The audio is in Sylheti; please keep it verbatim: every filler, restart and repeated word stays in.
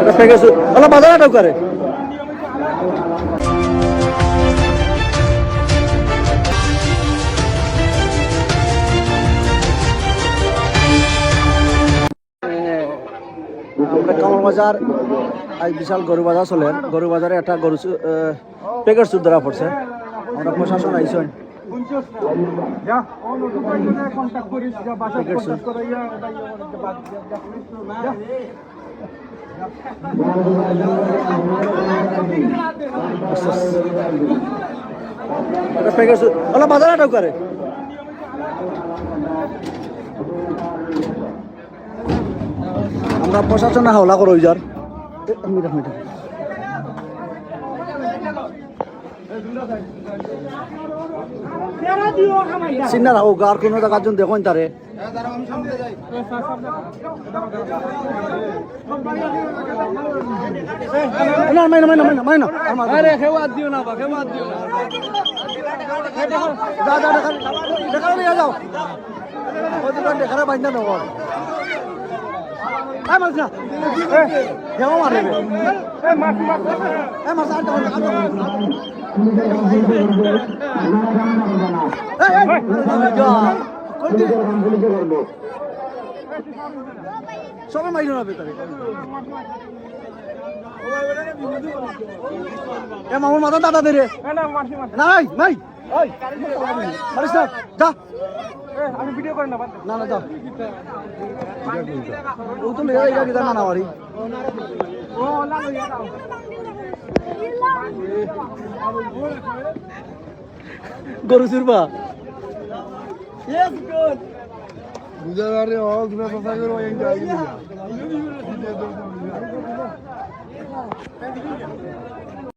এটা package, OLA বাজার আটাও করে। আমরা কামাল বাজার, আজ বিশাল গরু বাজার চলে। গরু বাজারে একটা গরু চু-, আহ, প্যাকেট চুর ধরা পড়ছে। আমরা প্রশাসন আইসন। প্যাকেট চুর। আচ্ছা। এটা প্যাকেট চুর। ওলা বাজার আটাও করে। আমরা প্রশাসনে হাওলা করো যার। এ, আমি রাখো এটা। চিন্না রাখো, আর কোনো জায়গার জন্য দেখো তারে। না, মাই না, মাই না, মাই না, মাই না। আরে, কেউ হাত দিও না, বা, কেউ হাত দিও না। যা, যা, দেখা, দেখা নিয়ে যাও। ওই দোকান দেখা বাইন্দা নেওয়া। এই মাছ না। কেমন মারে রে? এই মাছ, মাছ। এই মাছ, আর দেখো, আর দেখো। এই, এই, এই, যা। কোন দিকে? সবাই মাইরো না বেটারে। এ মামুর মাথা দাদা দে রে। না, না, মারছি, মারছি। নাই, নাই। এই, মারিস না, যা। এ, আমি ভিডিও করি না, বাদ দে। না, না, যা। ও তো লইয়া যাইগা, কিতা না, না মারি। ও, না, লইয়া যাও। গরু চুরবা। বুঝা যারে, ও, তুমি কথা করে, ওই, এই, এই, এই।